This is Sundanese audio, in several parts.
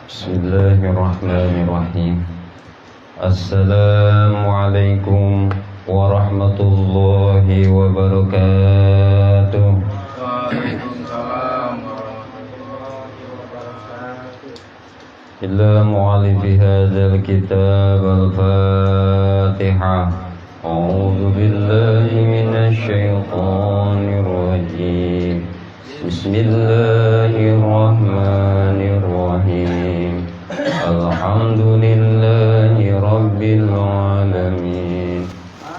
Bismillahirrahmanirrahim. Assalamualaikum warahmatullahi wabarakatuh. Waalaikumsalam warahmatullahi wabarakatuh. Ila mu'alifi hadzal kitab al-Fatihah. A'udzu billahi minasy syaithanir rajim. Bismillahirrahmanirrahim. Alhamdulillahi rabbil alamin.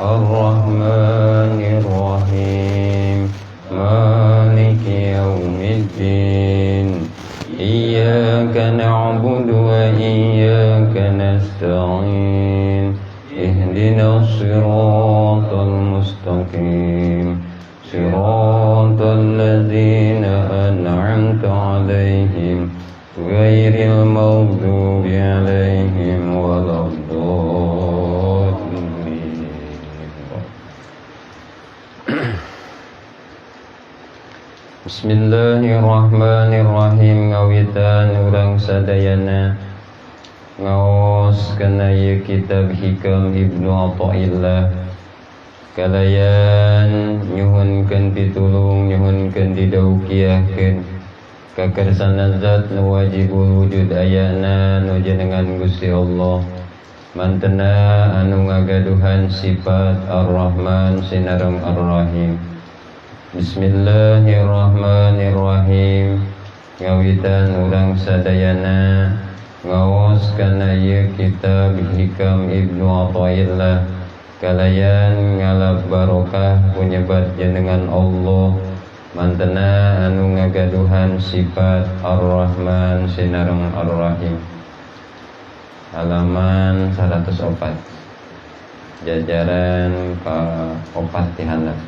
Arrahmanir rahim. Maliki yaumiddin. Iyyaka na'budu wa iyyaka nasta'in. Ihdinas siratal mustaqim. Siratal ladzina an'amta 'alaihim ghairil maghdubi 'alaihim waladdallin. Bismillahirrahmanirrahim. Ngawitan urang sadayana ngaos kana ieu kitab Hikam Ibnu Athaillah. Kalayan nyuhunkeun pitulung, nyuhunkeun didaukiahkeun kakersana zat nu wajibul wujud ayana nu jenengan Gusti Allah mantena anu ngagaduhan sifat Ar-Rahman sinareng Ar-Rahim. Bismillahirrahmanirrahim. Ngawitan urang sadayana ngaos kana ieu kitab Hikam Ibnu Athaillah. Kalayan ngalap barokah punyebat jenengan Allah mantena anu ngagaduhan sifat Ar-Rahman sinareng Ar-Rahim. Halaman 104, jajaran ka-4 ti handap.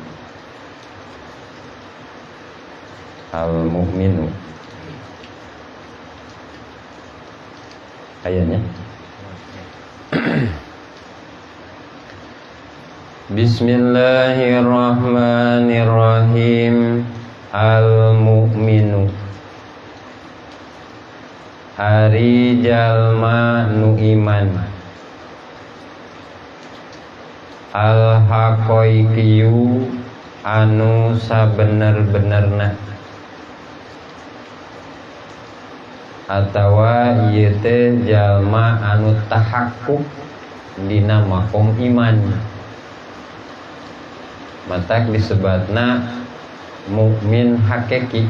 Al-Mu'minu ayatnya. Bismillahirrahmanirrahim. Al-mu'minu ari jalma nu iman. Al-haqaiqiyu anu sabener-benerna atawa ieu teh jalma anu tahakkuk dina makom iman. Matak disebatna mukmin hakiki,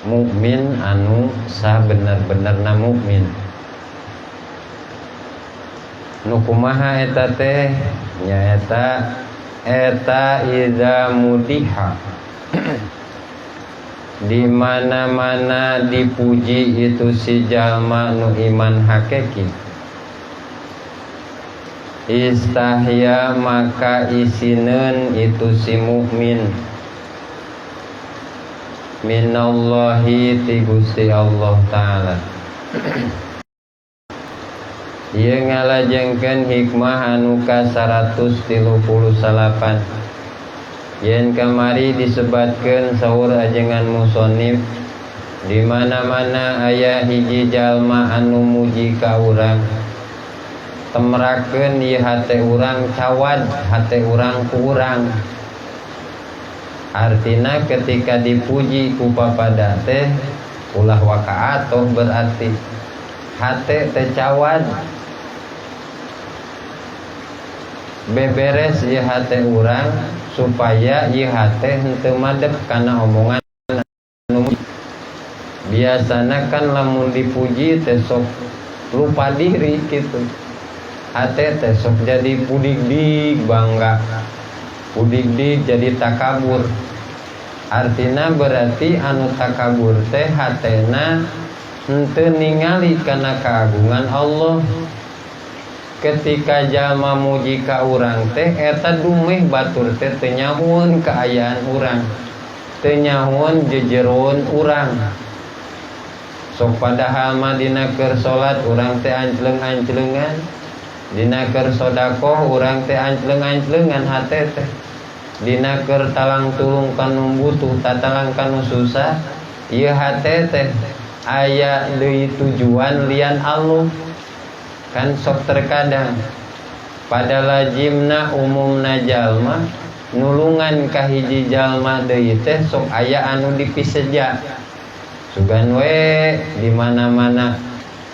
mukmin anu sabener-benerna mukmin. Nu kumaha eta teh? Nyaeta eta idza mudiha, di mana-mana dipuji itu si jalma nu iman hakiki. Istahya maka isineun itu si mukmin minallahi ti Gusti Allah Ta'ala. Ieu ngalajengkeun hikmah anu ka 138. Yen kamari disebatkeun saur ajengan musonif, di mana-mana aya hiji jalma anu muji ka urang, temrakeun ieu hate urang cawad, hate urang ku urang. Artina ketika dipuji ku papada teh ulah waka atoh, berarti hate teh cawad, beberes ieu hate urang supaya ieu hate henteu madep kana omongan anu muji. Biasana kan lamun dipuji teh sok lupa diri gitu. Hate teh sok jadi pudig-dig bangga, pudig-dig jadi takabur. Artina berarti anu takabur teh hatena henteu ningali kana keagungan Allah. Ketika jalma muji ka urang teh eta dumeh batur teh teu nyahueun kaayaan urang, teu nyahueun jejeroan urang. Sok padahal mah dina keur salat urang teh ancleung-ancleungan, dina keur sodakoh urang teh ancleung-ancleungan hate teh, dina keur talang tulung kanu butuh tatalang kanu susah. Ieu hate teh aya deui tujuan lian Allah. Kan sok terkadang pada lajimna umumna jalma nulungan ka hiji jalma deui teh sok aya anu dipiseja. Sugan we di mana-mana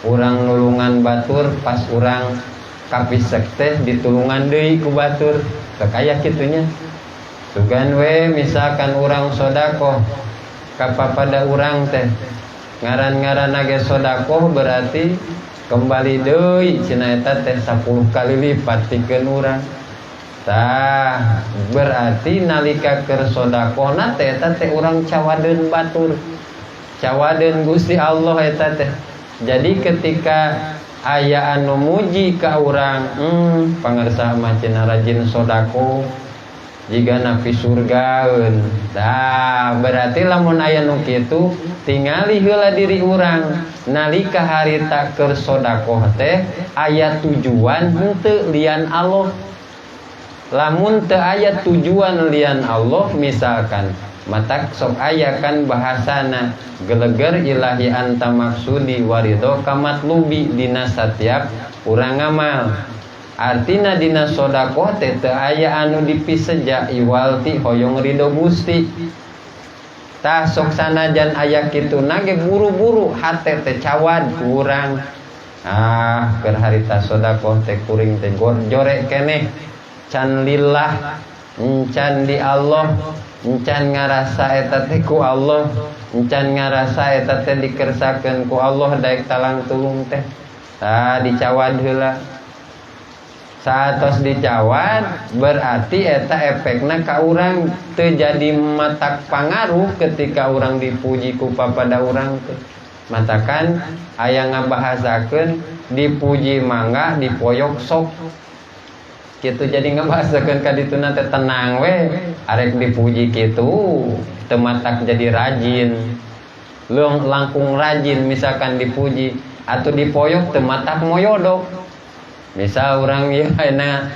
urang nulungan batur, pas urang kapisek teh ditulungan deui ku batur, sok aya kitunya. Sugan we misalkan urang sodakoh kapapada urang teh, ngaran-ngaran ge sodakoh berarti kembali deui cenah eta teh 10 kali lipat tikeun urang. Tah berarti nalika keur sodakohna teh eta teh urang cawadeun batur, cawadeun Gusti Allah eta teh. Jadi ketika aya anu muji ka urang, pangersa mah cenah rajin sodakoh jiga napi surgaeun. Tah berarti lamun aya nu kitu tingali heula diri urang nalika harita keur sodakoh teh aya tujuan henteu lian Allah. Lamun teu aya tujuan lian Allah, misalkan matak sok aya kan bahasana geleger ilahi anta maksudi waridho kamatlubi dina satiap urang ngamal. Artina dina sodakoh teh teu aya anu dipiseja iwal ti hoyong ridho Gusti. Tah sok sanajan aya kitu nage buru-buru hate teh cawad ku urang. Ah keur harita sodakoh teh kuring teh jorek keneh, can lillah, encan di Allah, encan ngarasa eta teh ku Allah, encan ngarasa eta teh dikersakeun ku Allah daek talang tulung teh. Tah dicawad heula. Saatos dicawad berarti eta efekna ka urang teu jadi matak pangaruh ketika urang dipuji ku papada urang teh. Matakan aya ngabahasakeun dipuji mangga dipoyok sok. Kitu jadi ngabahasakeun ka dituna teh tenang we, arek dipuji kitu teu matak jadi rajin. Leung langkung rajin misalkan dipuji atau dipoyok teu matak moyodok. Misal urang ieu ayeuna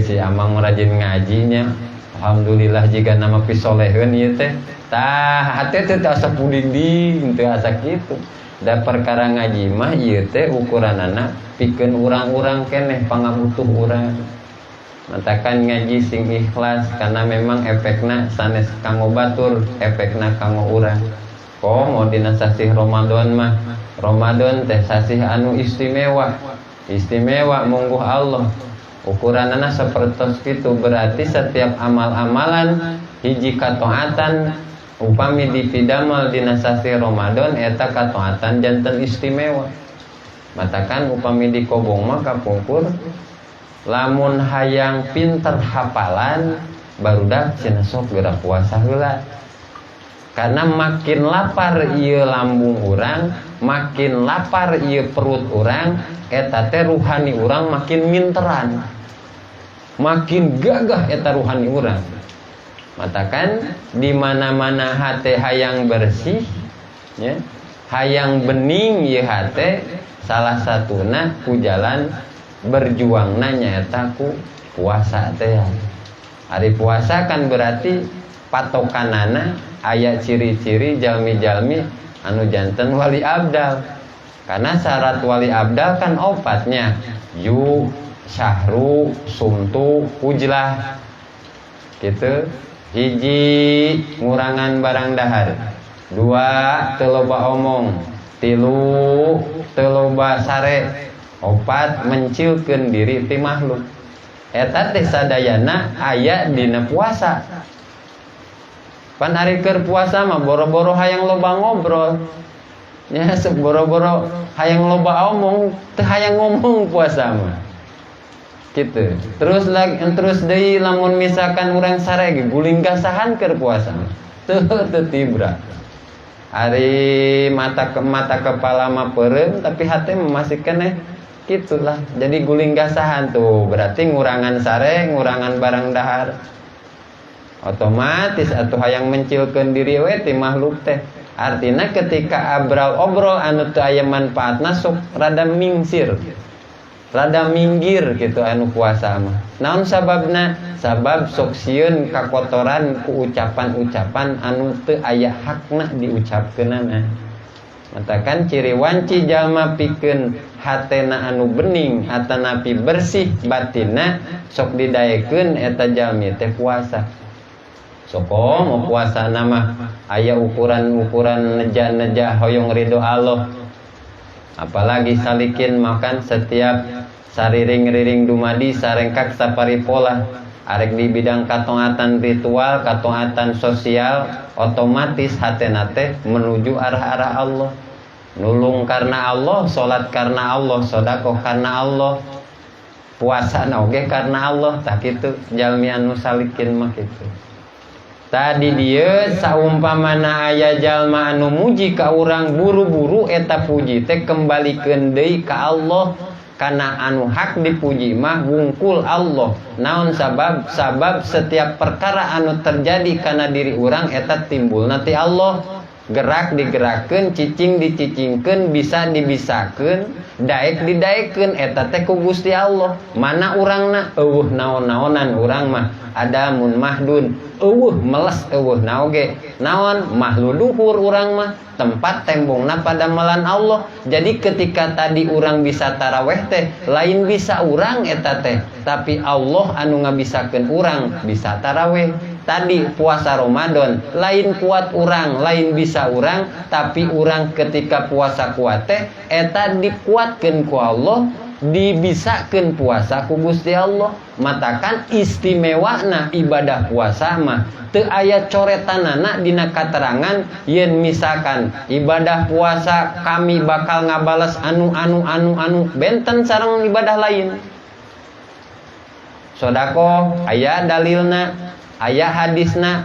si Amang rajin ngajinya, alhamdulillah jika nama pisoleheun ieu teh. Tah hate teh teu asa puding-ding, teu asa kitu. Da perkara ngaji mah ieu teh ukuranana pikeun urang-urang keneh pangabutuh urang. Matakan ngaji sing ikhlas karena memang efekna sanes kanggo batur, efekna kanggo urang. Komo dina sasih Ramadan mah, Ramadan teh sasih anu istimewa. Istimewa mungguh Allah. Ukuranana sapertos kitu berarti setiap amal-amalan hiji kataatan upami dipidamel dina sasih Ramadan eta kataatan janten istimewa. Matakan upami dikobong mah kapungkur lamun hayang pinter hafalan barudak cenah sok geura puasa heula. Karena makin lapar ieu lambung urang, makin lapar ieu perut urang, eta teh ruhani urang makin minteran, makin gagah eta ruhani urang. Matakan di mana-mana hate hayang bersih, ya, hayang bening ieu hate, salah satuna ku jalan berjuangna nyaeta ku puasa teh. Hari puasa kan berarti patokanana aya ciri-ciri jalmi-jalmi anu janten wali abdal. Karena syarat wali abdal kan opatnya, yu, syahru, sumtu, ujlah. Gitu. Hiji ngurangan barang dahar, dua teu loba omong, tilu teu loba sare, opat mencilkeun diri ti makhluk. Eta teh sadayana aya dina puasa. Pan ari keur puasa mah boro-boro hayang loba ngobrol. Ya boro-boro hayang loba omong, teu hayang ngomong puasa mah. Gitu. Terus lagi terus deui lamun misalkan urang sare ge guling gasahan keur puasa mah. Teu teu tibra. Ari mata ke mata kepala mah peureum tapi hate mah masih keneh gitulah. Jadi guling gasahan tuh berarti ngurangan sare, ngurangan barang dahar. Otomatis atuh hayang mencilkeun diri we ti makhluk teh. Artinya ketika abral obrol anu teu aya manfaatna sok rada mingsir. Rada minggir gitu anu puasa mah. Naon sababna? Sabab sok sieun kakotoran ku ucapan-ucapan anu teu aya hakna diucapkeunana. Matakan ciri wanci jalma pikeun hatena anu bening atanapi bersih batinna, sok didaekeun eta jalmi teh puasa. Soko mau puasa nama aya ukuran-ukuran neja-neja hoyong ridho Allah. Apalagi salikin makan setiap sariring-riring dumadi sarengkak saparipola arek di bidang katoatan ritual, katoatan sosial, otomatis hatena teh menuju arah-arah Allah. Nulung karena Allah, salat karena Allah, sedekah karena Allah, puasa na oge karena Allah. Tah kitu jalmi anu salikin mah kitu. Tadi dia saumpamana aya jalma anu muji ka urang, buru-buru eta puji teh kembalikeun deui ka Allah, karena anu hak dipuji mah wungkul Allah. Naon sabab? Sabab setiap perkara anu terjadi karena diri urang eta timbul nanti Allah. Gerak digerakkeun, cicing dicicingkeun, bisa dibisakeun, daek didaekeun, eta teh ku Gusti Allah. Mana urangna? Euweuh naon-naonan urang mah, adamun mahdun, euweuh meles euweuh naoge. Naon mahlu luhur urang mah, tempat tembongna padamelan Allah. Jadi ketika tadi urang bisa taraweh teh lain bisa urang eta teh, tapi Allah anu ngabisakeun urang bisa taraweh. Tadi puasa Ramadan lain kuat urang, lain bisa urang, tapi urang ketika puasa kuat teh eta dikuatkeun ku Allah, dibisakeun puasa ku Gusti Allah. Matakan istimewana ibadah puasa mah teu aya coretanana dina katerangan yen misalkan ibadah puasa kami bakal ngabales anu anu anu anu, benten sareng ibadah lain. Sodako aya dalilna, aya hadisna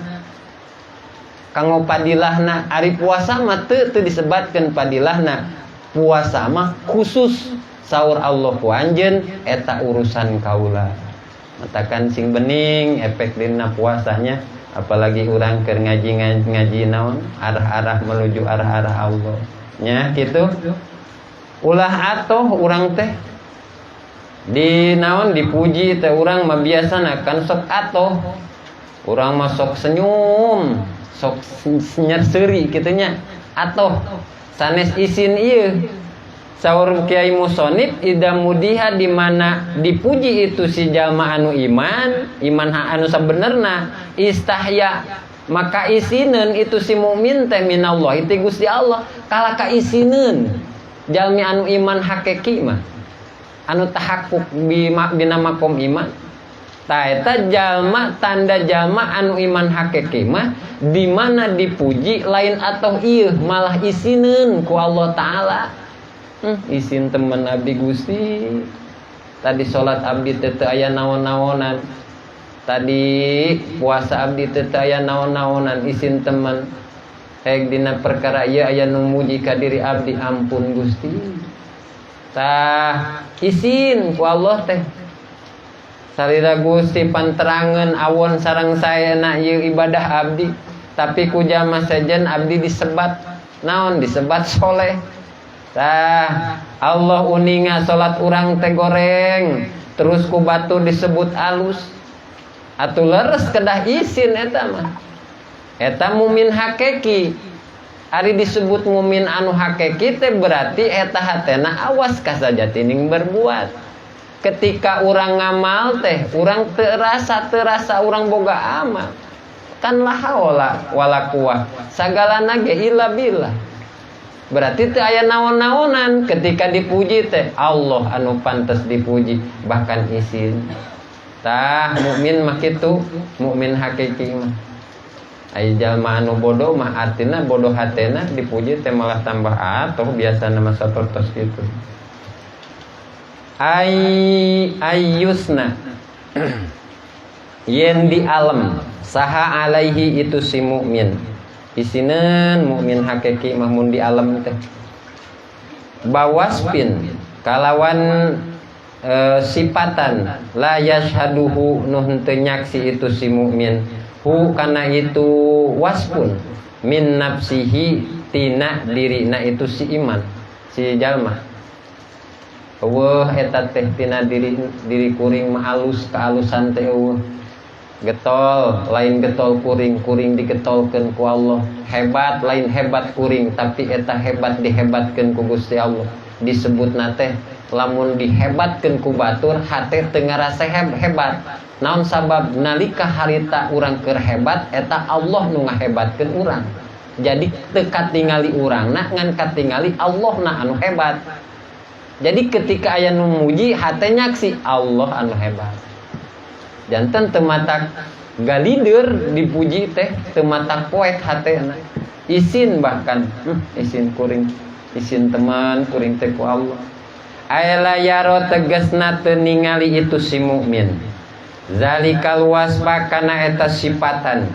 kanggo padilahna. Ari puasa mah teu disebatkeun padilahna. Puasa mah khusus saur Allah ku anjeun eta urusan kaula. Matakan sing bening efek dina puasanya, apalagi urang keur ngaji ngaji naon arah-arah menuju arah-arah Allah nya kitu. Ulah atoh urang teh di naon dipuji teh, urang mah biasana kan sok atoh, urang mah sok senyum, sok seuri kitu nya, atoh sanes isin ieu. Saur Kiai Musonib, ida mudiha, di mana dipuji itu si jalma anu iman, iman anu sabenerna, istahya, maka isineun itu si mukmin teh, minallah itu Gusti Allah. Kala ka isineun jalmi anu iman hakiki mah, anu tahakkuk bi dina makom iman. Tah eta jalma, tanda jalma anu iman hakiki mah di mana dipuji lain atau ieu, malah isineun ku Allah Taala. Isin temen abdi Gusti. Tadi salat abdi teu aya naon-naonan, tadi puasa abdi teu aya naon-naonan, isin temen hek dina perkara ieu aya nu muji ka diri abdi, ampun Gusti. Tah isin ku Allah teh. Salira Gusti panterangeun awon sareng saena ieu ibadah abdi, tapi ku jalma sejen abdi disebat naon, disebat soleh. Tah Allah uninga salat urang teh goreng, terus ku batur disebut alus. Atuh leres kedah isin eta mah. Eta mumin hakiki. Ari disebut mumin anu hakiki teh berarti eta hatena awas kasajatining berbuat. Ketika urang ngamal teh urang terasa terasa urang boga amal. Kan la haula wala quwwah, sagalana ge illa billah. Berarti teu aya naon-naonan ketika dipuji teh Allah anu pantas dipuji, bahkan isin. Tah mukmin mah kitu, mukmin hakiki mah. Ai jalma anu bodoh mah artina bodoh hatena, dipuji teh malah tambah atoh, biasana mah sapertos kitu. Ai ayyusna, yen di alam saha alaihi itu si mukmin. Isineun mukmin hakiki mah mun di alam teh bawasfin kalawan sipatan la yashhaduhu nu henteu nyaksi itu si mukmin hu kana itu wasfun min nafsihi tina dirina itu si iman si jalma. Euweuh eta teh tina diri diri kuring mah alus, kealusan teh euweuh. Getol lain getol kuring, kuring digetolkeun ku Allah. Hebat lain hebat kuring, tapi eta hebat dihebatkeun ku Gusti Allah. Disebutna teh lamun dihebatkeun ku batur, hate teu ngarasa hebat. Naon sabab? Nalika harita urang keur hebat, eta Allah nu ngahebatkeun urang. Jadi teu katingali urangna, ngan katingali Allah na anu hebat. Jadi ketika aya nu muji, hate nyaksi Allah anu hebat. Janten teu matak galider dipuji teh, teu matak poek hatena. Isin bahkan, isin kuring, isin teman kuring teh ku Allah. Ay la yaro, tegasna teu ningali itu si mukmin, zalikal wasfa kana eta sifatan,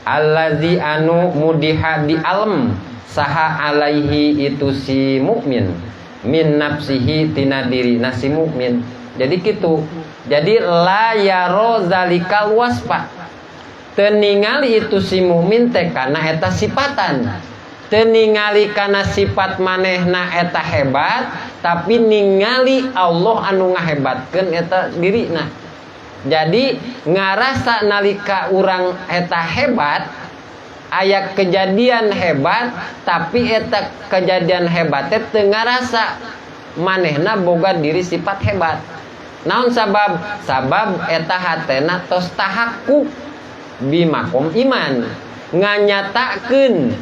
allazi anu mudiha di alem saha alaihi itu si mukmin, min nafsihi tina diri si mukmin. Jadi gitu. Jadi la yaro zalikal wasfa, teu ningali itu si mukmin teh kana eta sifatan, teu ningali kana sifat manehna eta hebat, tapi ningali Allah anu ngahebatkeun eta dirina. Jadi ngarasa nalika urang eta hebat, aya kejadian hebat, tapi eta kejadian hebat teh teu ngarasa manehna boga diri sifat hebat. Naon sabab? Sabab eta hatena tos tahakkuk bi makom iman, nganyatakeun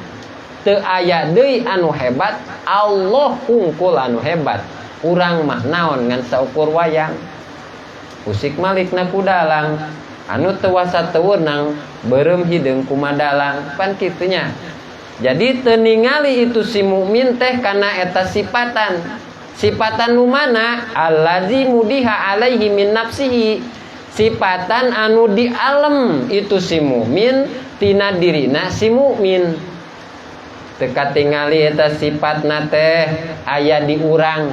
teu aya deui anu hebat, Allah hungkul anu hebat. Urang mah naon, ngan saukur wayang. Usik malikna ku dalang, anu teu wasa teu wenang, beureum hideung kumadalang, pan kitunya. Jadi teu ningali itu si mukmin teh kana eta sifatan. Sifatan nu mana? Allazi mudiha alaihi min nafsihi, sifatan anu di alem itu si mukmin tina dirina si mukmin. Teu katingali eta sifatna teh aya di urang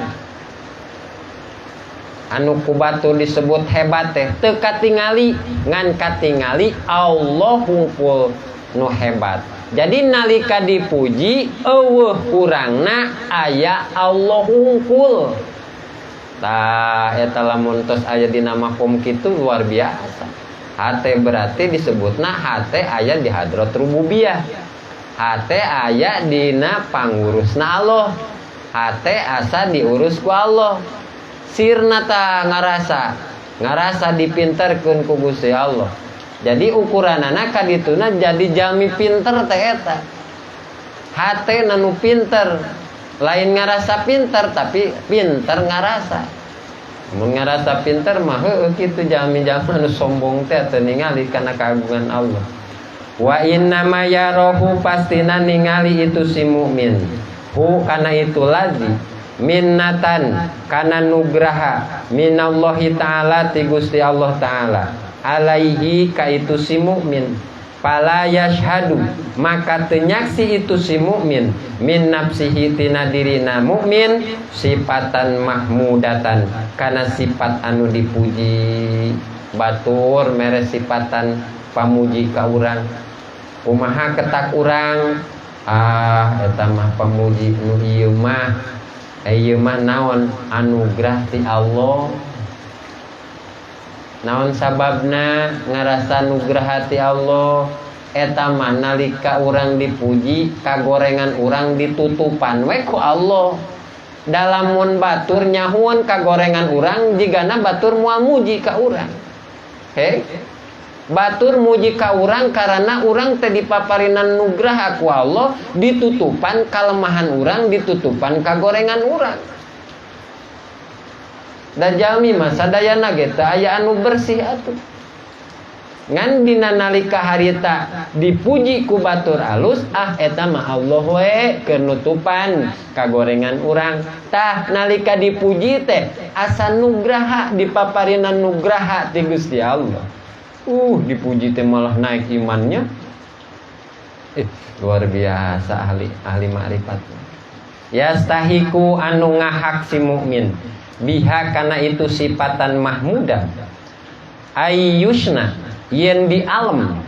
anu ku batur disebut hebat teh teu katingali, ngan katingali Allah hungkul nu hebat. Jadi nalika dipuji, euweuh urangna, aya Allah hungkul. Tah, eta lamun tos aya dina makom kitu luar biasa hate. Berarti disebutna hate aya di hadrat rububiyah, hate aya dina pangurusna Allah, hate asa diurus ku Allah. Sirna ta ngarasa ngarasa dipinterkeun ku Gusti Allah. Jadi ukuranana kadituna jadi jalmi pinter teh eta hate nu pinter, lain ngarasa pinter, tapi pinter ngarasa. Mun ngarasa pinter mah heueuh kitu, jalmi-jalmi anu sombong teh teu ningali kana kagungan Allah. Wa inna ma yarohu, pastina ningali itu si mukmin, hu kana itu lazi, minnatan kana nugraha, minallahi ta'ala ti Gusti Allah Ta'ala, alaihi ka itu si mukmin. Fala yashhadu, maka teu nyaksi itu si mukmin, min nafsihi tina dirina mukmin, sifatan mahmudatan kana sifat anu dipuji. Batur mere sifatan pamuji ka urang, kumaha ketak urang? Ah, eta mah pamuji nu ieu mah, ieu mah naon, anugerah ti Allah. Naon sababna ngarasa nugraha ti Allah? Eta mah nalika urang dipuji, kagorengan urang ditutupan we ku Allah. Dalamun batur nyahuan kagorengan urang, jigana batur moal muji ka urang. Hei, batur muji ka urang karena urang teh dipaparinan nugraha ku Allah, ditutupan kalemahan urang, ditutupan kagorengan urang. Da jalmi mah sadayana ge teu aya anu bersih atuh. Ngan dina nalika harita dipuji ku batur alus, ah, eta mah Allah we keur nutupan kagorengan urang. Tah, nalika dipuji teh asa nugraha, dipaparinan nugraha ti Gusti Allah. Dipuji teh malah naik imannya. Luar biasa ahli ahli ma'rifat. Yastahiku anu ngahak si mukmin, biha kana itu sifatan mahmudah, ayyusna yen di alam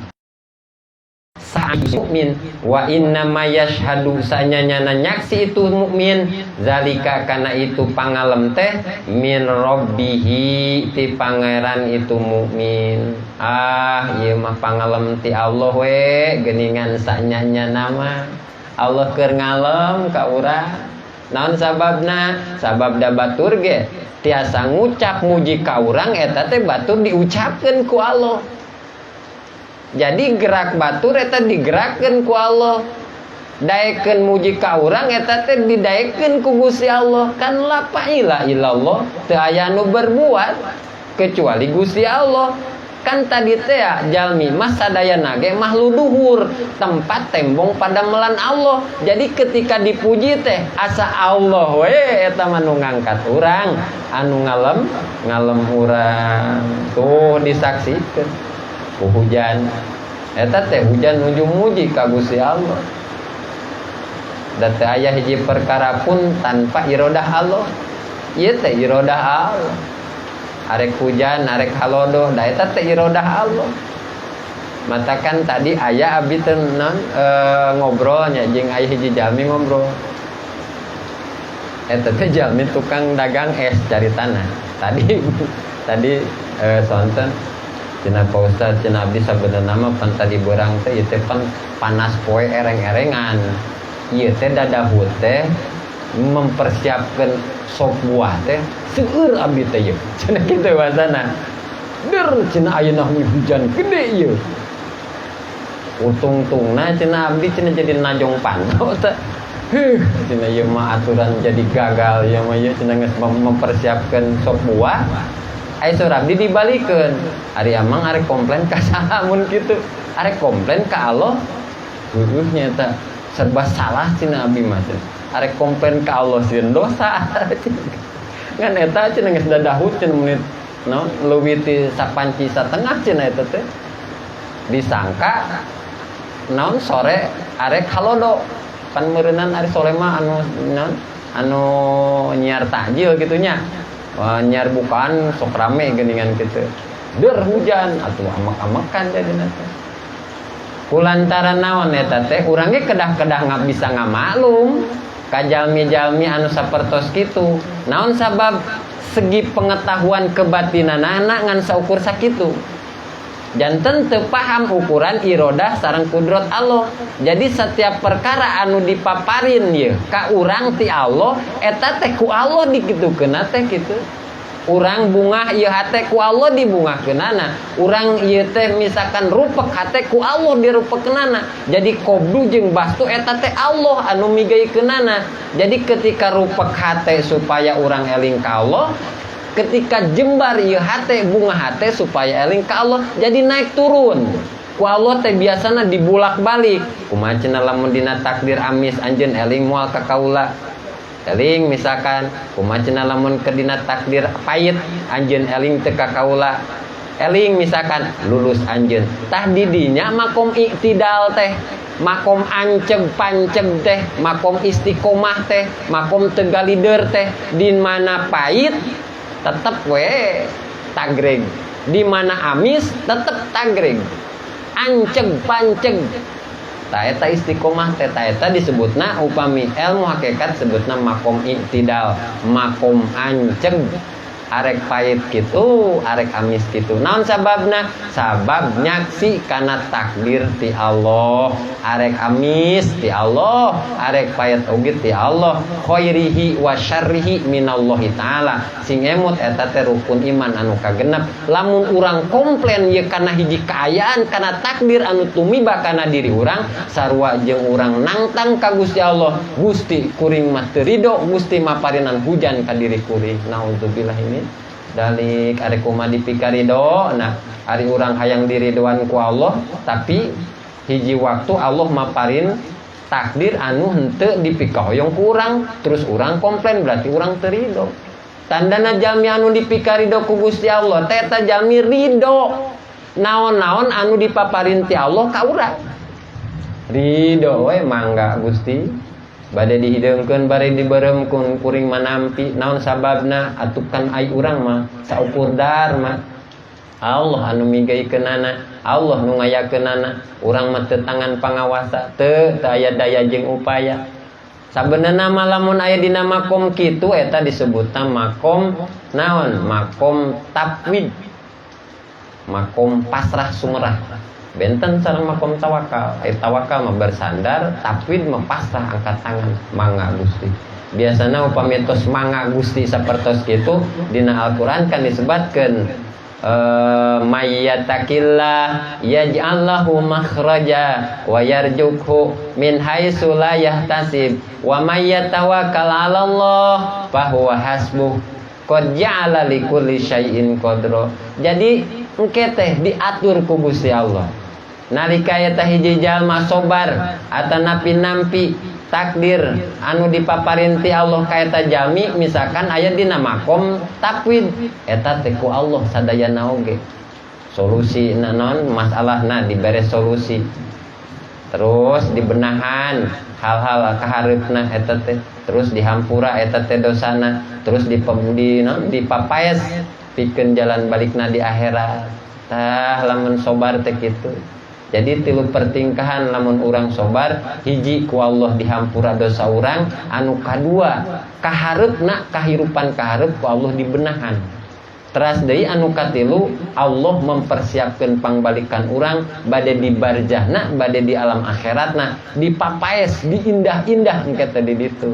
mukmin. Wa inna ma yashhadu sanyanyana nyaksi itu mukmin zalika kana itu pangalem teh min rabbihi ti pangeran itu mukmin. Ah ieu mah pangalem ti Allah we geuningan sanyanyana mah Allah keur ngalem ka urang. Naon sababna? Sabab da batur ge tiasa ngucap muji ka urang eta teh batur diucapkeun ku Allah. Jadi gerak batur eta digerakkeun ku Allah. Daekeun muji ka urang eta teh didaekeun ku Gusti Allah. Kan la ilaha illallah, teu aya nu berbuat kecuali Gusti Allah. Kan tadi teh ya, jalmi mah sadayana ge mah luduhur tempat tembong padamelan Allah. Jadi ketika dipuji teh asa Allah we eta mah nu ngangkat urang, anu ngalem ngalem urang. Tuh disaksikeun ku hujan. Eta teh hujan nuju muji ka Gusti Allah. Da teu aya hiji perkara pun tanpa irodah Allah. Ieu teh irodah Allah. Arek hujan, arek halodo, da eta teh irodah Allah. Matakan tadi aya abdi teh non ngobrolnya jeung aya hiji jalmi ngobrol. Eta teh jalmi tukang dagang es cari tanah. Tadi tadi sonten cenah Pak Ustad, cenah abdi sabenerna mah pan tadi beurang teh ieu teh pan panas poe ereng-erengan. Ieu teh dadahut teh mempersiapkan sop buah teh seueur abdi teh ieu. Cenah kitu bahasana. Der cenah ayeuna hujan gede ieu. Utungtungna cenah abdi cenah jadi najong panto teh. Huh, cenah ieu mah aturan jadi gagal ieu mah ieu cenah geus mempersiapkan sop buah. Ai saur abdi dibalikeun. Ari amang arek komplain ka saha mun kitu? Arek komplain ka Allah? Heueuh nya eta serba salah cenah abdi mah teh. Arek komplain ka Allah sieun dosa. Ngan eta cenah geus dadahut cenah menit naon leuwih ti sapanci satengah cenah eta teh. Disangka naon sore arek halodo. Pan meureunan ari sore mah anu naon anu nyiar takjil kitu nya. Wah, nyiar bukaan sok rame geuningan kitu. Der hujan atuh amek-amekan jadina teh. Kulantaran naon eta teh urang ge kedah-kedah nggak bisa ngamaklum ka jalmi-jalmi anu sapertos kitu. Naon sabab segi pengetahuan kebatinanana ngan saukur sakitu. Janten teu paham ukuran irodah sareng kudrat Allah. Jadi setiap perkara anu dipaparin ye ka urang ti Allah eta teh ku Allah dikitukeunna teh kitu. Urang bungah ieu hate ku Allah dibungahkeunana. Urang ieu teh misalkan rupek hate ku Allah dirupekeunana. Jadi qobdu jeung bastu eta teh Allah anu migaikeunana. Jadi ketika rupek hate supaya urang eling ka Allah, ketika jembar ieu hate bunga hate supaya eling ka Allah, jadi naik turun. Ku Allah teh biasana dibulak-balik. Kumaha cenah lamun dina takdir amis anjeun eling moal ka kaula. Eling misalkan kumaha cenah lamun keur dina takdir pahit anjeun eling teu ka kaula. Eling misalkan lulus anjeun. Tah di dinya makom iktidal teh, makom anceg panceg teh, makom istiqomah teh, makom tegalider teh, di mana pahit tetep we tagreg, di mana amis tetep tagreg, anceg panceg. Tah eta istiqomah teh, tah eta disebutna upami ilmu hakikat sebutna makom iktidal, makom anceg. Arek pahit kitu, arek amis kitu. Naon sababna? Sabab nyaksi kana takdir ti Allah. Arek amis ti Allah, arek pahit oge ti Allah. Khairihi wa syarrihi minallahi taala. Sing emut eta teh rukun iman anu kagenep. Lamun urang komplain ye kana hiji kaayaan, kana takdir anu tumiba kana diri urang, sarua jeung urang nangtang ka Gusti Allah. Gusti kuring mah teu rido, Gusti maparinan hujan ka diri kuring. Naudzubillah ini dalik arek kumaha dipikarido. Nah, ari urang hayang diridoan ku Allah, tapi hiji waktu Allah maparin takdir anu henteu dipikahoyong ku urang, terus urang komplain berarti urang teu rido. Tandana jalmi anu dipikarido ku Gusti Allah teh eta jalmi rido. Naon-naon anu dipaparin ti Allah ka urang. Rido we mangga Gusti. Bade dihideungkeun bade dibeuremkeun kuring manampi. Naon sababna? Atukan ai urang mah saukur dharma. Allah anu migaikeunana, Allah nu ngayakeunana. Urang mah teu tangan pangawasa, teu teu aya daya jeung upaya. Sabenerna mah lamun aya dina makom kitu, eta disebutna makom naon? Makom tafwid, makom pasrah sumerah. Benten sareng makom tawakal. Ai tawakal mah bersandar, tafwid mah pasrah, angkat tangan, mangga Gusti. Biasana upami tos mangga Gusti sapertos kitu, dina Al-Qur'an kan disebatkeun, mayyattaqillah yaj'al lahu makhraja wa yarzuqhu min haitsu la yahtasib wa may yatawakkal 'ala Allah fahuwa hasbuh qad ja'ala likulli syai'in qadra. Jadi engke teh diatur ku Gusti Allah. Nalika eta hiji jalma sobar atanapi nampi takdir anu dipaparin ti Allah ka eta jalmi, misalkan aya dina makom tafwid, eta teh ku Allah sadayana oge solusi naon masalahna dibere solusi, terus dibenahan hal-hal kahareupna eta teh, terus dihampura eta teh dosana, terus di naon, dipapaes pikeun jalan balikna di akhirat. Tah, lamun sobar teh kitu. Jadi tilu pertingkahan lamun urang sobar: hiji, ku Allah dihampura dosa urang; anu kadua, kahareupna, kahirupan kaharep ku Allah dibenahan; teras deui anu katilu, Allah mempersiapkan pangbalikan urang bade di barzahna, bade di alam akhiratna dipapaes, diindah-indah engke teh di ditu.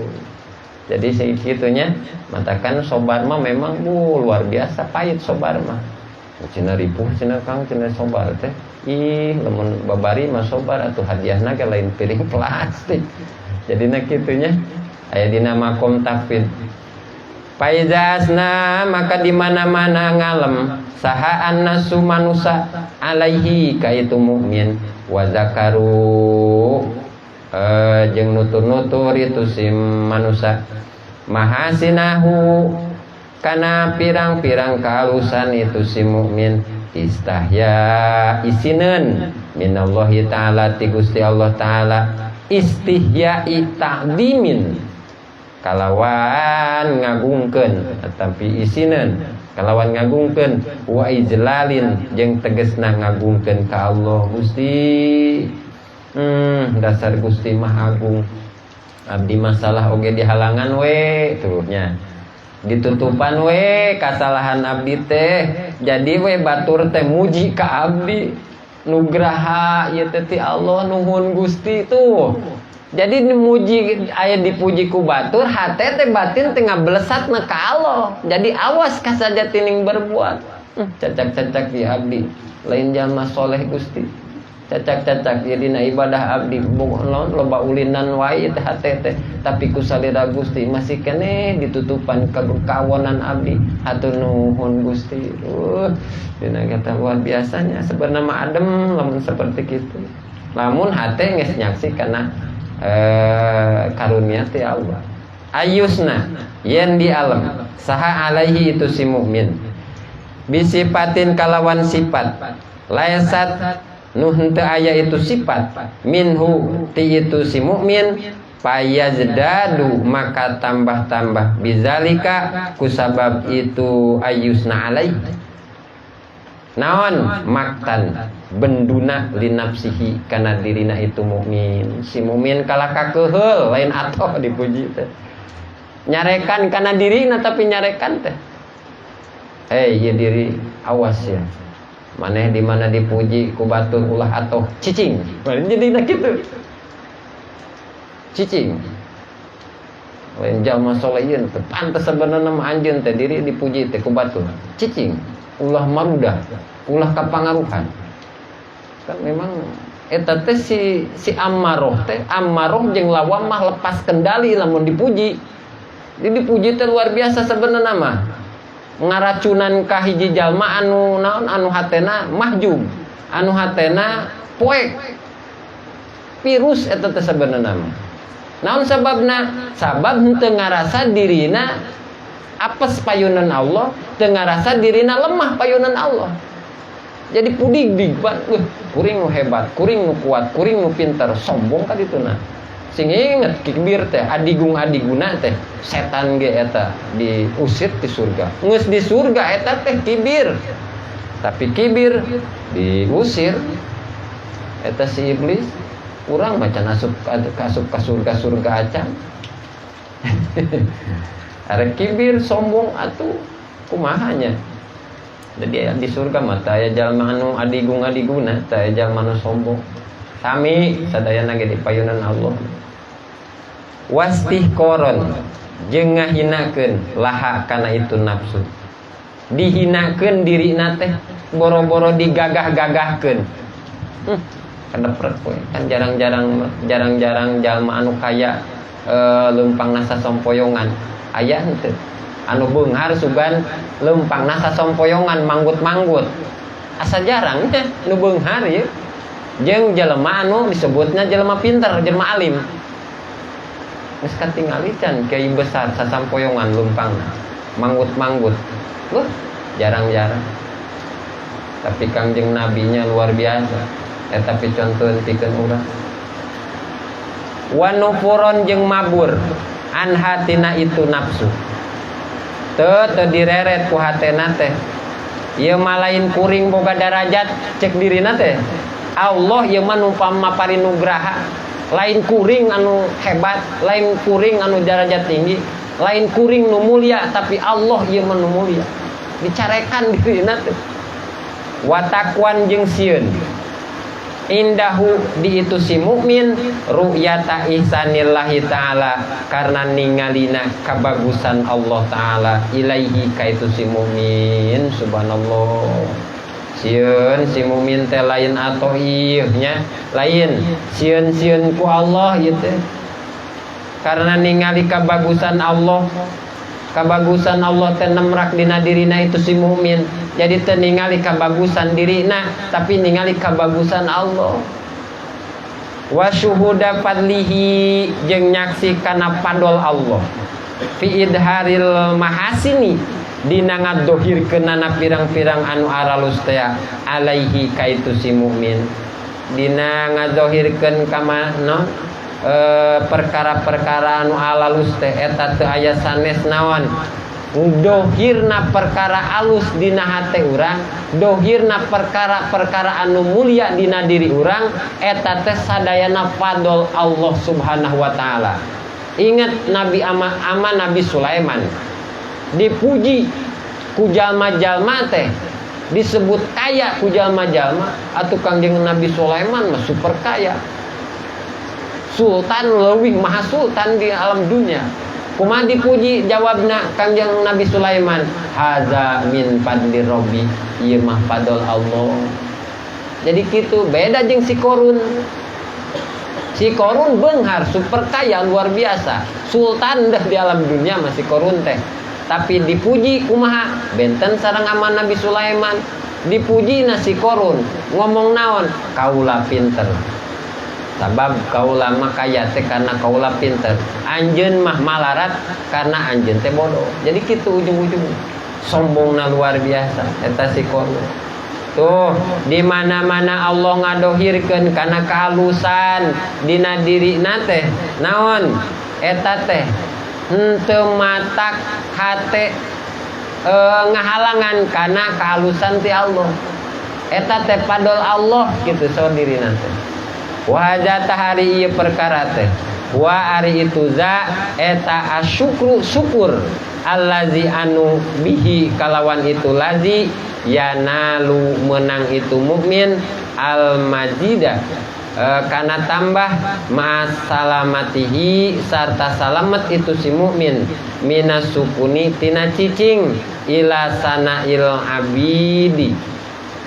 Jadi segitunya matakan sobar mah memang bu luar biasa pahit sobar mah. Cina ripuh cina, Kang, cina sobar teh. Ih, lamun babari mah sobar atuh, hadiahna ge lain piring plastik. Jadi na kitunya aya dina makom tafwid. Faiza asna, maka di mana-mana ngalem saha annasu manusa alaihi ka itu mukmin, wa zakaru, jeung nutur-nutur itu si manusa, mahasinahu kana pirang-pirang kehalusan itu si mukmin, istahya isineun minallahi ta'ala ti Gusti Allah ta'ala, istihya'i ta'dimin kalawan ngagungkeun, tapi isineun kalawan ngagungkeun, wa ijlalin jeung tegesna ngagungkeun ka Allah. Gusti, dasar Gusti mah agung, abdi masalah oge dihalangan we, terusnya ditutupan we kasalahan abdi teh, jadi we batur teh muji ka abdi, nugraha ieu teh ti Allah, nuhun Gusti. Tuh, jadi dimuji, aya dipuji ku batur, hate teh batin teh ngablesatna ka Allah. Jadi awas kasaja tining berbuat. Cacak-cacak di abdi lain jalma soleh Gusti, cacak-cacak ya dina ibadah abdi, loba ulinan wae teh hate teh, tapi ku salira Gusti masih keneh ditutupan kawonan abdi, hatur nuhun Gusti. Dina kata luar biasanya sebenarnya mah adem lamun seperti kitu, lamun hate geus nyaksi kana karunia ti Allah. Ayusna yen di alam saha alaihi itu si mukmin bisipatin kalawan sifat laisat nu henteu aya itu sifat minhu ti itu si mukmin, fayazdadu maka tambah-tambah bizalika kusabab itu ayusna alaih naon maktan benduna linafsihi kana dirina itu mukmin. Si mukmin kalah kakeheul, lain atoh dipuji teh, nyarekan kana dirina, tapi nyarekan teh, "Eh, ieu diri, awas ya, maneh di mana dipuji ku batur ulah atoh, cicing." Jadi nak kitu, cicing, lain jalma soleh ieu teh, pantes sebenarnya mah anjeun teh diri dipuji teh ku batur, cicing, ulah marudah, ulah kapangaruhan. Kan memang eta teh si ammaroh teh, ammaroh jeung lawamah lepas kendali lamun dipuji. Jadi dipuji teh luar biasa sebenarnya mah ngaracunan ka hiji jalma anu naon, anu hatena mahjub, anu hatena poek virus eta teh sebenarnya mah. Naon sababna? Sabab henteu ngarasa dirina apes payunan Allah, teu ngarasa dirina lemah payunan Allah. Jadi pudig-dig pan, kuring nu hebat, kuring nu kuat, kuring nu pintar, sombong ka dituna. Sing inget kibir teh adigung adiguna teh setan ge eta diusir di surga. Geus di surga eta teh kibir. Tapi kibir diusir eta si iblis. Urang mah can asup asup ka surga-surga acan. Arek kibir sombong atuh kumaha nya? Jadi di surga mah teu aya jalma anu adigung-adiguna, teu aya jalma anu sombong. Sami sadayana ge di payunan Allah. Wastihqaron jeung ngahinakeun laha kana itu nafsu. Dihinakeun dirina teh boro-boro digagah-gagahkeun. Kedeprek we. Kan jarang-jarang jarang-jarang jalma anu kaya leumpangna sasompoyongan. Aya henteu? Anu beunghar sugan leumpangna sasompoyongan manggut-manggut. Asa jarang nya nu beunghar ieu. Jeung jelema anu disebutna jelema pinter, jelema alim. Geus katingali can kiai besar sasampoyongan leumpangna, manggut-manggut. Wah, jarang-jarang. Tapi Kangjeng Nabinya luar biasa. Eta picontoeun pikeun urang. Wa nufuron jeung mabur anha tina itu nafsu. Teu teu direret ku hatena teh. Ieu mah lain kuring boga darajat cek dirina teh. Allah ieu mah nu mapari nugraha. Lain kuring anu hebat, lain kuring anu darajat tinggi, lain kuring nu mulia, tapi Allah ieu mah nu mulia. Dicarekan dirina teh. Wa taqwan jeung sieun. Indahu di itu si mukmin ru'yata ihsanillahi ta'ala karena ningalina kabagusan Allah ta'ala ilaihi ka itu si mukmin. Subhanallah, sieun si mukmin teh lain atau ieu nya, lain sieun-sieun ku Allah ieu teh karena ningali kabagusan Allah. Kabagusan Allah teh nemrak dina dirina itu si mukmin. Jadi teu ningali kabagusan dirina, tapi ningali kabagusan Allah. Wa syuhuda fadlihi jeung nyaksi kana fadol Allah fi idharil mahasini dina ngadohirkeunana pirang-pirang anu aralus teh alaihi ka itu si mukmin, dina ngadohirkeun kama no perkara-perkara anu alalus teh. Eta teu aya sanes naon, dohirna perkara alus dina hate urang, dohirna perkara-perkara anu mulia dina diri urang, eta teh sadayana fadol Allah Subhanahu wa taala. Ingat Nabi ama, ama Nabi Sulaiman dipuji ku jalma-jalma teh, disebut kaya ku jalma-jalma. Atuh Kangjeng Nabi Sulaiman mah super kaya, sultan leuwih maha sultan di alam dunia. Kumaha dipuji jawabna Kangjeng Nabi Sulaiman? Haza min fadli rabbi, ieu mah fadol Allah. Jadi kitu beda jeung si Korun. Si Korun beunghar, super kaya luar biasa, sultan dah di alam dunia masih Korun teh. Tapi dipuji kumaha? Benten sareng ama Nabi Sulaiman. Dipuji na si Korun ngomong naon? Kaula pinter, sabab kaula mah kaya teh karena kaula pinter, anjeun mah malarat karena anjeun teh bodoh. Jadi kitu ujung-ujung sombongna luar biasa eta si Korun. Tuh, di mana-mana Allah ngadohirkeun kana kehalusan dina dirina teh naon, eta teh henteu matak hate ngahalangan kana kehalusan ti Allah. Eta teh fadol Allah gitu so dirina teh. Wa hadza ari ieu perkara teh, wa ari itu za eta asyukru syukur allazi anu bihi kalawan itu lazi yanalu menang itu mukmin al mazida kana tambah ma'asalamatihi sarta salamet itu si mukmin minas sukuni tina cicing ila sanail abidi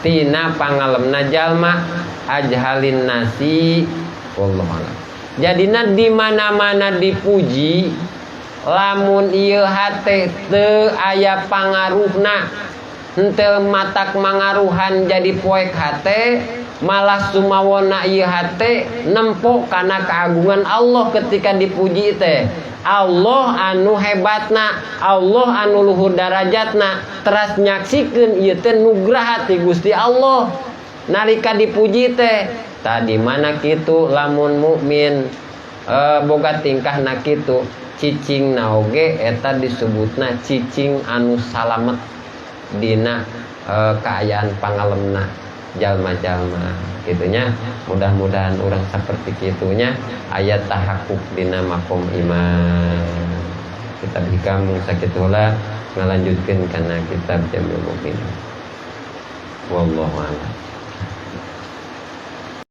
tina pangalemna jalma ajhalin nasi, wallahu a'lam. Jadina di mana-mana dipuji, lamun ieu hate teu aya pangaruhna, henteu matak mangaruhan jadi poek hate, malah sumawona ieu hate nempo kana keagungan Allah ketika dipuji teh. Allah anu hebatna, Allah anu luhur darajatna, teras nyaksikeun ieu teh nugraha ti Gusti Allah nalika dipuji teh. Tadi mana kitu lamun mukmin boga tingkah kitu, cicing naoge eta disebutna cicing anu salamet dina. Kaayaan pangalemna jalma-jalma kitu nya. Mudah-mudahan urang saperti kitu nya, aya tahakkuk dina makom iman. Kitab Hikam sakitu heula, ngalanjutkeun kana kitab Jami'ul Mukminin. Wallahu a'lam.